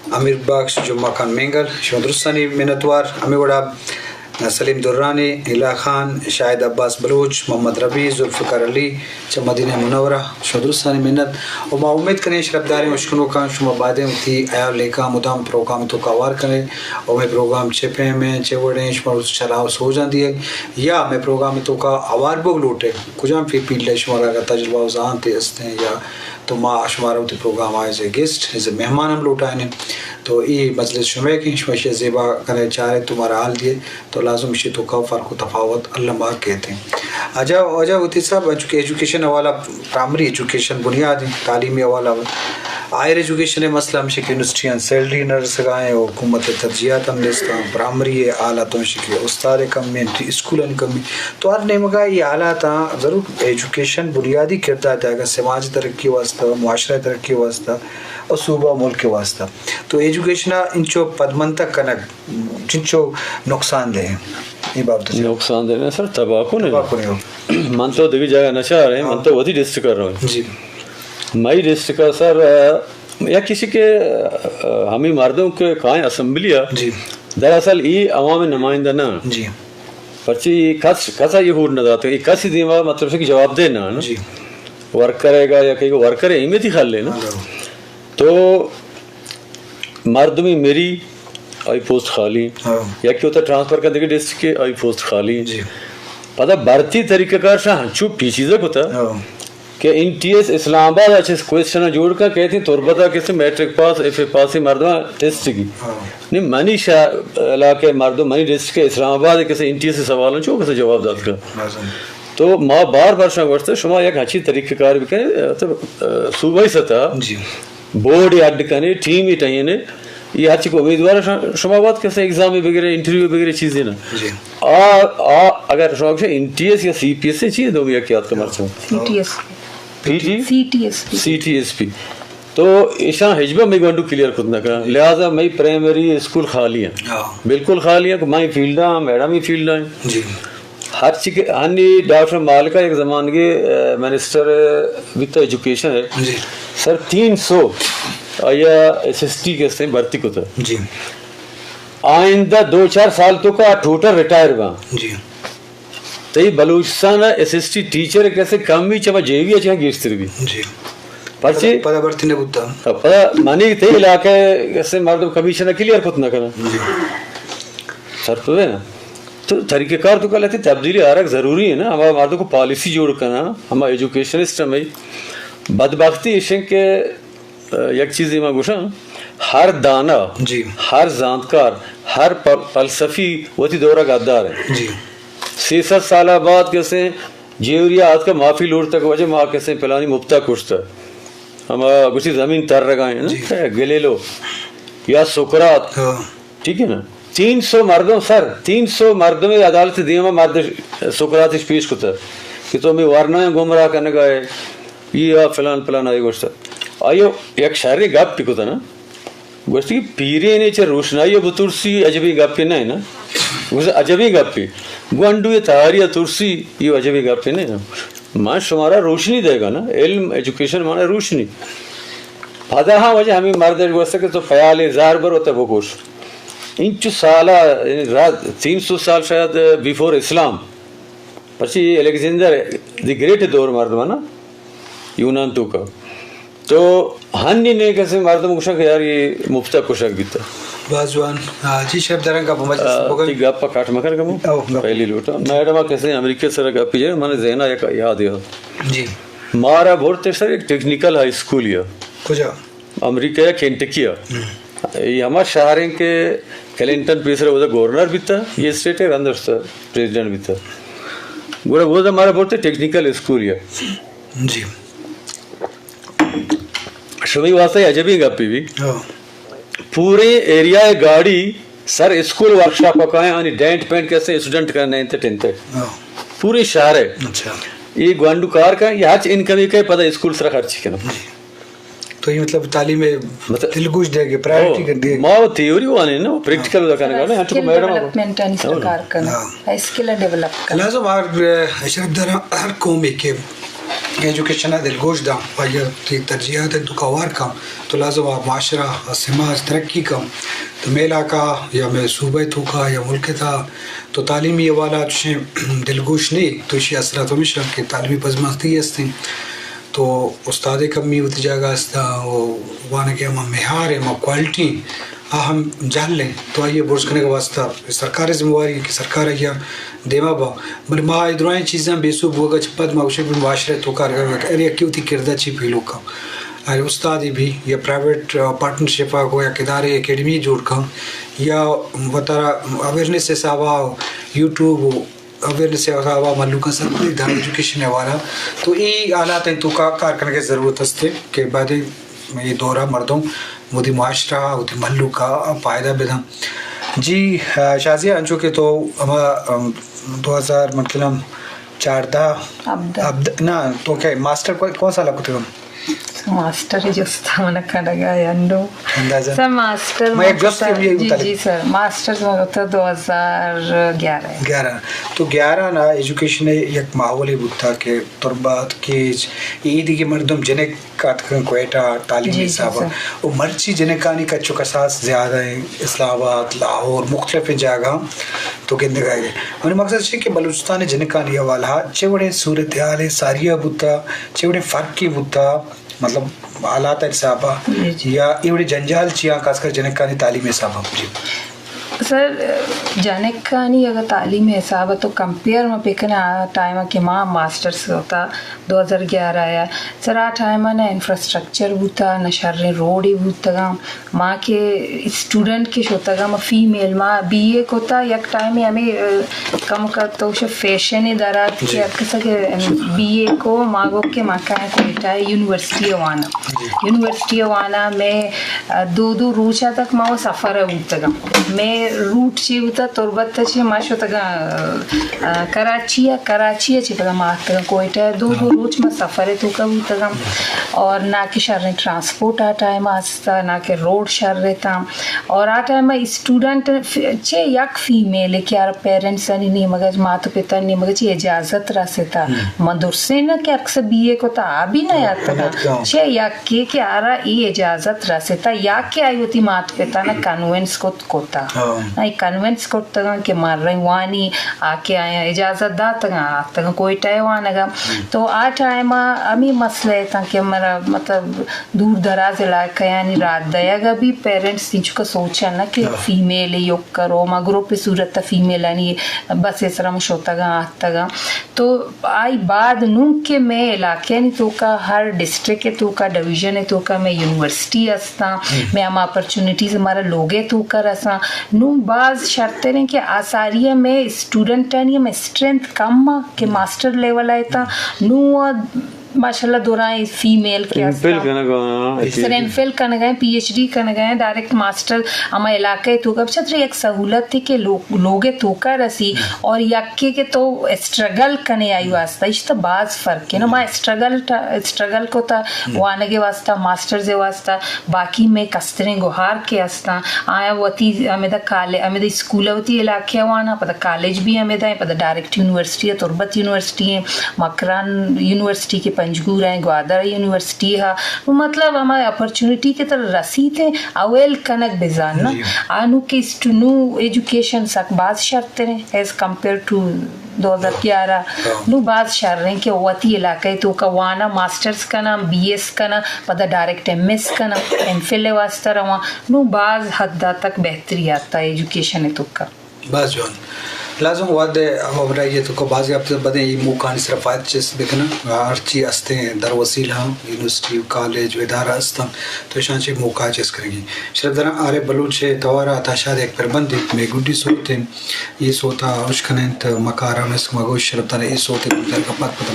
امیر بخش، جمعہ خان مینگل، شما درستانی منتوار۔ ہمے وڑا سلیم درانی، الہ خان، شاہد عباس بلوچ، محمد ربی، ذوالفقار علی چہ مدینہ منورہ، شما درستانی منت۔ و ما امید کنیں شرپداریں اشکنوکاں شما بایدیں وتی ہیال لیکاں مدام پروگرام توکا ہوار کنیں۔ و مئے پروگرام چہ پیم ایں، چہ وڑیں، شما سلاہ و سوجاں دیئے یا مئے پروگرام توکا ہوار بوگ لوٹے، کجام فی-، فیلڈ ءَ شمارا اگر تجربہ و زانت استیں یا تو ما شمارا وتی پروگرام ءَ ایز اے گیسٹ، ایز اے مہمان ہم لوٹائینیں۔ تو اے مجلس شمئے کہ شما اشی ءَ زیبا کنئے، چارئے تو مارا حال دیئے، تو لازم اشی توکا فرق و تفاوت الما کیت۔ اجا، اجا وتی صاحب، انچو کہ ایجوکیشن حوالہ، پرائمری ایجوکیشن بنیادی تعلیمی حوالہ، ہائر ایجوکیشن ءِ مسئلہ ہمیش کہ یونیورسٹیاں سیلری نہ رسگا ایں، حکومت ءِ ترجیحات ہم نیست ایں، پرائمری ءِ حالات ہمیش کہ استاد کم ایں، اسکولانی کمی۔ تو ہر نیمگا اے حالاتاں ضرور ایجوکیشن بنیادی کردار ادا کنت سماجی ترقی واسطہ، معاشرہ ترقی واسطہ اور صوبہ ملک واسطہ۔ تو ایجوکیشن ءَ انچو پدمنتگ کنگ چنچو نقصان دہ ایں؟ اے بابت ءَ چہ نقصان دہ نہ سر، تباہ کن ایں۔ تباہ کن ایں۔ من تو دگہ جاگہ نہ چاریں، من تو وتی ڈسٹرکٹ ءَ رواں۔ جی۔ مئی ڈسٹرکٹ ءَ سر، آ، یک کسی کہ، آ، ہمے مردم کہ کائیں اسمبلی ءَ، جی۔ دراصل اے عوام نمائندہ نہ۔ جی۔ پرچی کس، کس ءَ اے ہور نہ دات، اے کسی دیما مطلب کہ جواب دہ نہ، نہ؟ جی۔ ورکر ءَ گا یا کہ ورکر ءَ اہمیتی خل ہے نا۔ ہاں۔ تو مردمی مری، آئی پوسٹ خالی۔ ہاں۔ یکے وتا ٹرانسفر کن دگہ ڈسٹرکٹ ءَ، آئی پوسٹ خالی۔ جی۔ پدا بھرتی طریقہ کار شاہ ہنچو پیچیدہ کتا۔ ہاں۔ کہ این ٹی ایس اسلام آباد ءَ چہ کوئسچن جوڑ کن، کہتے ہیں تربت ءَ کسے میٹرک پاس، ایف اے پاس مردم ٹیسٹ کی۔ ہاں۔ نہیں، منی شا-، علاقہ مردم، منی ڈسٹرکٹ اسلام آباد کسے این ٹی ایس سوال چو کسے جواب دات کن۔ لازم۔ تو ما بار بار شما گوشت، شما یک ہچی طریقہ کار بکنے، تو، آ، صوبائی سطح، جی۔ بورڈ اڈ کنے، ٹیم ٹہینے، یہ ہچی کو امیدوار شما، شما وقت کسے ایگزام بگرے، انٹرویو بگرے، چیزیں نا۔ جی۔ آ، آ، اگر شما گوشے این ٹی ایس یا سی پی ایس چیز دو یک یاد کا مرچا۔ سی ٹی ایس۔ پی ٹی؟ سی ٹی ایس پی۔ سی ٹی ایس پی۔ تو ایشاں ہچبر مئی گونڈو کلیئر کت نہ کن۔ لہذا مئی پرائمری اسکول خالی ہیں۔ ہاں۔ بالکل خالی ہیں، مئی فیلڈ ہیں، میڈم ہی فیلڈ ہیں۔ جی۔ ہر چی کہ ہنی ڈاکٹر مالکا یک زمانگے، آ، منسٹر بیتا ایجوکیشن ہے۔ جی۔ سر تین سو آیا ایس ایس ٹی کے سے بھرتی کتا۔ جی۔ آئندہ دو چار سال توکا ٹوٹل ریٹائر باں۔ جی۔ تئی بلوچستان ءَ ایس ایس ٹی ٹیچر کسے کمی چما جے وی ءَ چہ گیشتر بی۔ جی۔ پرچے؟ پدا، پدا بھرتی نہ بوتا۔ پدا منی تئی علاقہ ءَ کسے مردم کمیشن کلیئر کت نہ کنا۔ جی۔ سر تو ہے نا۔ تو طریقہ کار تو کل تبدیلی آرگ ضروری ہے نا۔ ہما مردم کو پالیسی جوڑ کنا، ہما ایجوکیشن سسٹم ہے۔ بدبختی ایشن کہ یک چیزے ما گوشاں، ہر دانا، جی۔ ہر زانتکار، ہر پ-، فلسفی وتی دورا گدار ہے۔ جی۔ سیصد سال بعد کسے جیوریا آتکا معافی لوٹتا کہ وجہ ما کسے پلانی مفتا کشتا۔ ہما گوشی زمین تر رگا ہیں نا؟ جی۔ گلیلو یا سقراط۔ ہاں۔ ٹھیک ہے نا؟ تین سو مردم سر، تین سو مردم عدالت دیما مرد سقراطش پیش کتا کہ تو می ورنایاں گمراہ کنگا ہے، یہ آ فلان فلان آئی گوشتا۔ آئیو یک شریں گپ کتا نا، گوشتی کہ پیرین چہ روشنائی بترسی عجبی گپے نہ نا۔ گوشت عجبی گپے۔ گونڈو تہاری ترسی، یہ عجبی گپے نہ نا۔ من شمارا روشنی دے گا نا، علم، ایجوکیشن مانا روشنی۔ پدا ہاں وجہ ہمیں مرد گوشتا کہ تو پیالے زار بر وتا بکش۔ انچو سالا، یعنی را-، تین سو سال شاید بیفور اسلام۔ پچی الیگزینڈر دی گریٹ دور مردم نا، یونان توکا۔ تو ہنی نے کسے مردم گوشا کہ یار یہ مفتا کشک بیتا۔ باز جوان۔ آ، جی شرپداریں گپ مجلس آ، بکن۔ تی گپ کاٹ مکن کمو۔ او، گپ۔ پہلی لوٹا۔ میڈم کسے امریکہ سر گپ جے، من ذہنا یک یاد ہے۔ جی۔ مارا بورتے سر ایک ٹیکنیکل ہائی اسکول یا۔ کجا؟ امریکہ یا کینٹکی ءَ۔ ہم۔ یہ ہما شہر ہیں کہ کلنٹن پیسر ودا گورنر بیتا، یہ اسٹیٹ ہے رند پریزیڈنٹ بیتا۔ گوڑا ودا مارا بولتے ٹیکنیکل اسکول یا۔ جی۔ شمی واسطہ یہ عجبی گپی بھی۔ ہاں۔ پورے ایریا گاڑی سر اسکول ورکشاپ کا ہے، آنی ڈینٹ پینٹ کسے اسٹوڈنٹ کا نہیں تے ٹنتے۔ ہاں۔ پورے شہر ہے۔ اچھا۔ یہ گوانڈو کار کا، یہ ہچ انکمی کا پتہ اسکول سر خرچ کنا۔ جی۔ تو یہ مطلب تعلیم مطلب دلگوش دے گے، پرائیورٹی او، کر دے گے۔ ما وہ تھیوری وانے نا، پریکٹیکل دا کرنے کا نا، ہاں، تو اسکل میڈم ڈیولپمنٹ آنی سر ہاں۔ کار کرنا۔ ہاں۔ اسکل ڈیولپ کرنا۔ لازم ہر، اے، شرپدار ہر قوم کے ایجوکیشن ءَ دلگوش داں، آئی ءَ وتی ترجیحات ءِ توکا ہوار کن، تو لازم آ معاشرہ، آ سماج ترقی کن۔ تو مئے علاقہ یا مئے صوبہ ءِ توکا یا ملک ءِ تہا تو تعلیمی حوالہ ءَ چشیں دلگوش نہ ئے، تو ایشی ءِ اثرات ہمیش اَنت کہ تعلیمی پسماندگی است اِنت، تو استاد ءِ کمی وتی جاگہ است اَنت، ءُ وانگ ءِ ہما معیار ءُ ہما کوالٹی آ ہم جہل اِنت، تو آئی ءَ برز کنگ ءِ واستہ سرکار ءِ ذمہ واری کہ سرکار آئی ءَ دیما با، بلے ما اے درائیں چیزاں بے سوب بوگ ءَ چہ پد ما گوشگ بہ معاشرہ ءِ توکا اگر یکے وتی کرد ءَ چی پیلو کن، اگر استادے بی یا پرائیویٹ، آ، پارٹنرشپ ءَ گو یا ادارے اکیڈمی جوڑ کن یا وتارا اویئرنس حساب ءَ یوٹیوب ءُ اویئرنس ءِ حساب ءَ مھلوک ءَ سرپدی داں ایجوکیشن ءِ حوالہ، تو اے حالات ءِ توکا کار کنگ ءِ ضرورت است کہ بعد اے دور ءَ مردم وتی معاشرہ ءَ وتی مھلوک ءَ پائدہ بداں۔ جی، آ، شازیہ، انچو کہ تو ہما، ام، دو ہزار من کناں چاردہ، ہبدہ۔ ہبدہ، نہ، تو کہ ماسٹر کو-، کون سال ءَ کتگ؟ ماسٹر ءِ جست ءَ من کنگ ءَ انو۔ اندازہ؟ سر، ماسٹر ما یک من جستے کتا، ہم یہی جی، متعلق۔ جی سر، ماسٹر من کتا دو ہزار گیارہ۔ گیارہ۔ تو گیارہ نا ایجوکیشن ءِ یک ماحولے بوتا کہ تربت، کیچ، اے دگہ مردم جنک آتکن کوئٹہ تعلیمی جی، جی حساب ءَ۔ سر۔ و مرچی جنکانی کچ و کساس زیادہ ایں، اسلام آباد، لاہور، مختلف جاگہ تو گندگ ءَ ئے۔ منی مقصد چی کہ بلوچستان ءِ جنکانی حوالہ ءَ چے وڑیں صورتحال ءِ ساری ءَ بوتا، چے وڑیں فرقے بوتا، مطلب حالات ءِ حساب ءَ جی، جی۔ یا اے وڑیں جنجال چی آں، خاص کر جنکانی تعلیم ءِ حساب ءَ؟ جی۔ سر، جنکانی اگر تعلیم ءِ حساب ءَ تو کمپیئر ما بکنیں آ ٹائم ءَ کہ ما ماسٹرز کتا دو ہزار گیارہ ءَ، سر، آ ٹائم ءَ نہ انفراسٹرکچر بوتا، نہ شریں روڈے بوتگاں۔ ما کہ اسٹوڈنٹ کہ شتگاں، ما فیمیل، ما بی اے کتا، یک ٹائمے ہمیں، ا، کمکا تو شہ فیشن ءَ درات کہ جی۔ ہر کسا کہ بی اے کو، ما گو کہ ما کائیں کوئٹہ ءَ یونیورسٹی ءَ وانا۔ جی۔ یونیورسٹی ءَ وانا، مئے، ا، دو دو روچ ءَ تک ما وہ سفر ءَ بوتگاں۔ مئے روٹ چی بوتا، تربت ءَ چی ما شتگاں، ا، کراچی ءَ، کراچی ءَ چی پدا ما آتگاں کوئٹہ ءَ۔ دو دو روچ ما سفر ءِ توکا بوتگاں۔ اور نہ کہ شریں ٹرانسپورٹ آ ٹائم ءَ استا، نہ کہ روڈ شر اتاں۔ اور آ ٹائم ءَ اسٹوڈنٹ ف-، چہ یک فیمیل کہ آرا پیرنٹس آنی نیمگ ءَ، مات و پتانی نیمگ ءَ چہ اجازت رستا۔ ہم۔ ما درسیں نہ کہ ہر کس بی اے کتا، آ بھی نہ یاتگا۔ نہ یاتگا۔ چہ یکے کہ آرا ای اجازت رستا یا کہ آئی وتی مات پتانا کنونس کت کتا۔ ہاں۔ آئی کنونس کرتگاں کہ مریں وانی، آ کہ آیاں اجازت داتگاں، آتگاں کوئٹہ ءَ وانگا۔ ہم۔ تو آ ٹائم ءَ ہمیں مسئلہ اتاں کہ مارا مطلب دور دراز علاقہ یعنی رات دئیگ ءَ بھی پیرنٹس انچکا سوچاں نہ کہ ہاں۔ فیمیل ءَ یک کرو، ما گروپ صورت ءَ فیمیلانی بس ءِ سرا ما شتگاں آتگاں۔ تو آئی بعد نوں کہ مئے علاقہ یعنی توکا ہر ڈسٹرکٹ ءِ توکا ڈویژن ءِ توکا مئے یونیورسٹی استاں، ہم۔ مئے ہما اپرچونیٹیز مارا لوگ ءِ توکا رساں۔ نوں باز شرتر ایں کہ آ ساری ءَ مئے اسٹوڈنٹانی ہم اسٹرینتھ کم آں کہ ماسٹر لیول ءَ اتاں۔ نوں ماشاءاللہ درائیں فیمیل کہ ایم فل استاں۔ کنگ ءَ، ہاں، سر، ایم فل کنگ ءَ، پی ایچ ڈی کنگ ءَ، ڈائریکٹ ماسٹر ہما علاقہ ءِ توکا، بچہ ترا یک سہولت کہ لو-، لوگ ءِ توکا رسی، ہم۔ اور یکے کہ تو اسٹرگل کنے آئی واسطہ، اش تو باز فرق ہے نا۔ ما اسٹرگل ٹا-، اسٹرگل کو تا ہم۔ وانگ ءِ واسطہ، ماسٹرز ءِ واسطہ، باقی مئے کستریں گوہار کہ استاں، آیاں وتی ہمیدا کالے-، ہمیدا اسکول ءَ وتی علاقہ ءَ واناں، پدا کالج بھی ہمیدا ایں، پدا ڈائریکٹ یونیورسٹی ءَ، تربت یونیورسٹی ایں، مکران یونیورسٹی کہ پنجگور ایں، گوادر یونیورسٹی ءَ، مطلب ہما اپرچونیٹی کہ ترا رسیت ایں، اویل کنگ بزان نا۔ جی۔ آ نوں کہ اسٹ-، نوں ایجوکیشن سک باز شرتر ایں ایز کمپیئر ٹو دو ہزار گیارہ۔ ہاں۔ نوں باز شر ایں کہ وتی علاقہ ءِ توکا واناں، ماسٹرز کناں، بی ایس کناں، پدا ڈائریکٹ ایم ایس کناں، ایم فل ءِ واسطہ رواں۔ نوں باز حد تک بہتری آتا ایجوکیشن ءِ توکا۔ باز جوان۔ لازم وھد ءِ ہمراہی ءِ توکا بازیں ہپت بدیں اے موقعانی سرا فائدہ چست بکناں۔ ہرچی استیں در وسیلہ، یونیورسٹی و کالج و ادارہ استاں، تو اشاں چہ موقع چست کنگی۔ شرفداراں، عارف بلوچ ءِ توار ءَ عطا شاد ءِ یک پربندے مئے گڈی سوت ایں۔ اے سوت ءَ اشکننت مکار ہم اسک مگوش۔ شرفداراں، اے سوت ءِ گڈسر ءَ پد پدا